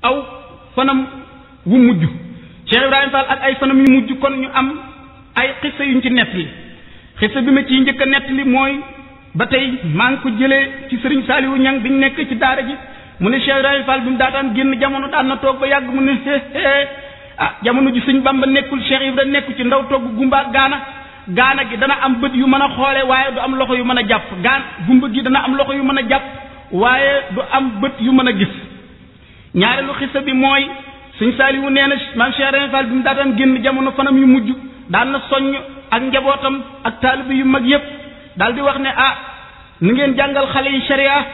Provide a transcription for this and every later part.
aw fanam wu mujj Cheikh Ibrahima Fall ak ay fanam yu mujj kon ñu am ay xissa yuñ ci nettali xissa bi ma ciy njëkk a nettali mooy ba tey maa ngi ko jëlee ci Serigne Saliou Niang biñ nekk ci daara ji mu ne Cheikh Ibrahima Fall bi mu daataan génn jamono daan na toog ba yàgg mu ne jamono ji Sëñ Bamba nekkul Cheikh Ibrahima nekku ci ndaw togg gumba gaana gi dana am bët yu mën a xoole waaye du am loxo yu mën a jàpp gumba gi dana am loxo yu mën a jàpp waaye du am bët yu mën a gis ñaareelu xissa bi mooy Sëñ Saliou nee na maam Cheikh Ibrahima Fall bi mu daataan génn jamono fanam yu mujj daan na soññ ak njabootam ak taalibe yu mag yépp daal di wax ne nu ngeen jàngal xale yi sharia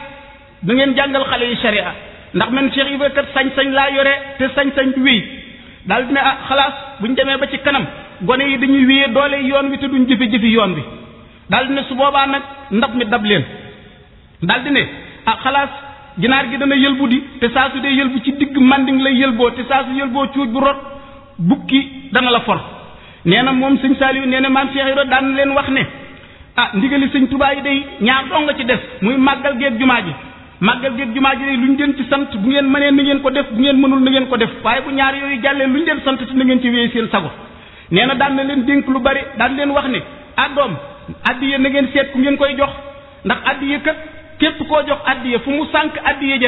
nu ngeen jàngal xale yi sharia ndax man Cheikh Ibrahima kat sañ-sañ laa yore te sañ-sañ du wéy daal di ne xalaas buñ demee ba ci kanam gone yi dañuy wéyee doole yoon wi te duñ jëfe-jëfi yoon bi daal di ne su boobaa nag ndab mi dab leen daal di ne xalaas ginaar gi dana yëlbu di te saa su dee yëlbu ci digg manding lay yëlboo te saa su yëlboo cuuj bu rot bukki dana la for nee na moom Sëñ Saliou nee na maam Cheikh Ibrahima daan leen wax ne ndigali Sëñ Tuubaa yi day ñaar dong nga ci def muy màggal geeg jumaa ji day lu ñu leen ci sant bu ngeen mënee na ngeen ko def bu ngeen mënul na ngeen ko def waaye bu ñaar yooyu jàllee lu ñu leen sant na ngeen ci wéyee seen sago nee na daan na leen dénk lu bari daan leen wax ne doom addiye na ngeen seet ku ngeen koy jox ndax addiye kat képp koo jox addiye fu mu sànq addiye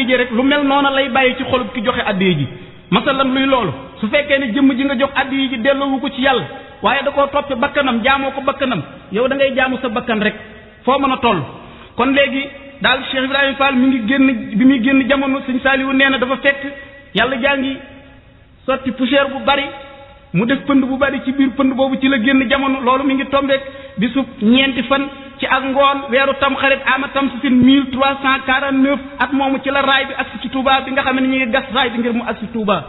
ji rek lu mel noona lay bàyyi ci xolub ki joxe addiye ji masalan luy loolu su fekkee ne jëmm ji nga jox addiye ji delloowu ko ci yàlla waaye da koo toppe bakkanam jaamoo ko bakkanam yow da ngay jaamu sa bakkan rek foo mën a toll kon léegi daal Cheikh Ibrahima Fall bi muy génn jamono Sëñ Saliou nee na dafa fekk yàlla jaa ngi sotti poussière bu bari mu def pënd bu bari ci biir pënd boobu ci la génn jamono loolu mi ngi tombeek bisub ñeenti fan ci ak ngoon weeru tamxarit ama tam si sin 1349 at moomu ci la raay bi agsi ci Touba bi nga xam ne ñu ngi gas raay bi ngir mu agsi Touba